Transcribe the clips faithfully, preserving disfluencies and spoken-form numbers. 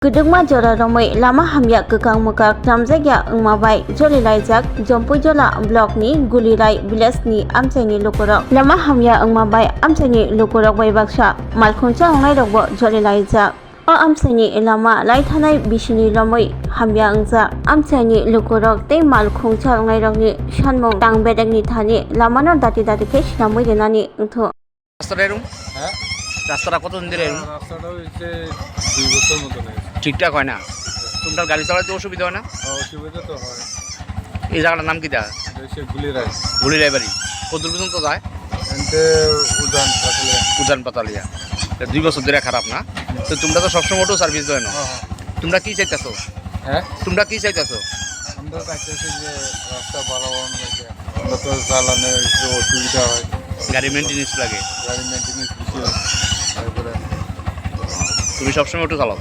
Kwdwkma jora romwi lama hamya kwkang mwkak tlamjakya wngma bai jolilaijak Jampuijola block ni Gulirai village ni amchaini lukurok. Lama hamya wngma bai amchaini lukurok bai baksa malkhung chaloknairokbo jolilaijak. O amchaini lama laithanai bisini romwi hamya wngjak. Amchaini lukurok tei malkhung chaloknairokni sanmung tang bedekni thani lamano dati dati khe sinamwi rwnani wngthu. রাস্তাটা এরকম? হ্যাঁ? রাস্তাটা কতদিন ধরে এরকম? হ্যাঁ, রাস্তাটা হয়েছে দুই বছর মতন হয়েছে। ঠিকঠাক হয় না? তোমরা গাড়ি চালাতে অসুবিধা হয় না? হ্যাঁ, অসুবিধা তো হয়। এই জায়গাটার নাম কিতা? এটা হচ্ছে গুলিরাই। গুলিরাই বাড়ি। কত দূর পর্যন্ত যায়? এনতে উজান পাতালিয়া। উজান পাতালিয়া। তা দুই বছর ধরে খারাপ না? তো তোমরা তো সবসময় অটো সার্ভিস দেয় না? হ্যাঁ, হ্যাঁ। তোমরা কি চাইতেছো? হ্যাঁ? তোমরা কি চাইতেছো? আমরা চাইতেছি যে রাস্তা ভালো হওয়ার লাগে। আমরা তো জ্বালানি একটু অসুবিধা হয়। গাড়ি মেইনটেনেন্স লাগে। গাড়ি মেইনটেনেন্স বেশি হয়। তারপরে তুমি সবসময় অটো চালাও?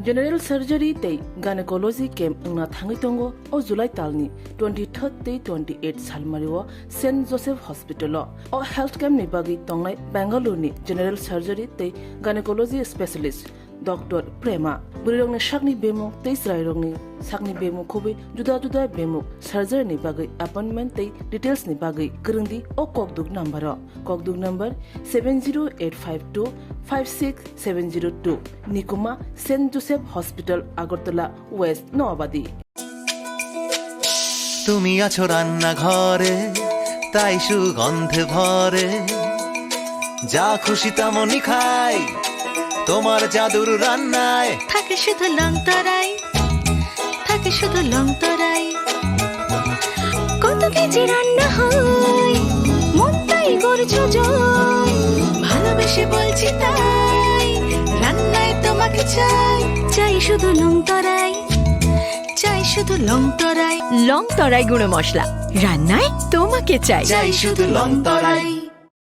General surgery tei gynecology camp wngna thangwi tongo o July talni twenty-third tei twenty-eight salmario Saint Joseph Hospital-o. O health camp ni bagwi tongnai Bangalore-ni general surgery tei gynecology specialist Doctor Prema, bwrwirokni sakni bemuk tei chwrairokni sakni bemuk khobwi juda juda bemuk surgery ni bagwi appointment tei details ni bagwi kwrwngdi o kokduk number o, kokduk number seven zero eight five two five six seven zero two, Nikuma, Saint Joseph Hospital, Agartala West, Noabadi. তুমি আছো রান্নাঘরে, তাই সুগন্ধে ভরে। যা খুশি তেমনই খাই, তোমার জাদুর রান্নায়। থাকে শুধু লং তরাই, থাকে শুধু লং তরাই। কত কেজি রান্না হয়, মনটাই করছো জয়। ভালোবেসে বলছি তাই, রান্নায় তোমাকে চাই। চাই শুধু লং তরাই, চাই শুধু লং তরাই। লং তরাই গুঁড়ো মশলা, রান্নায় তোমাকে চাই। চাই শুধু লং তরাই।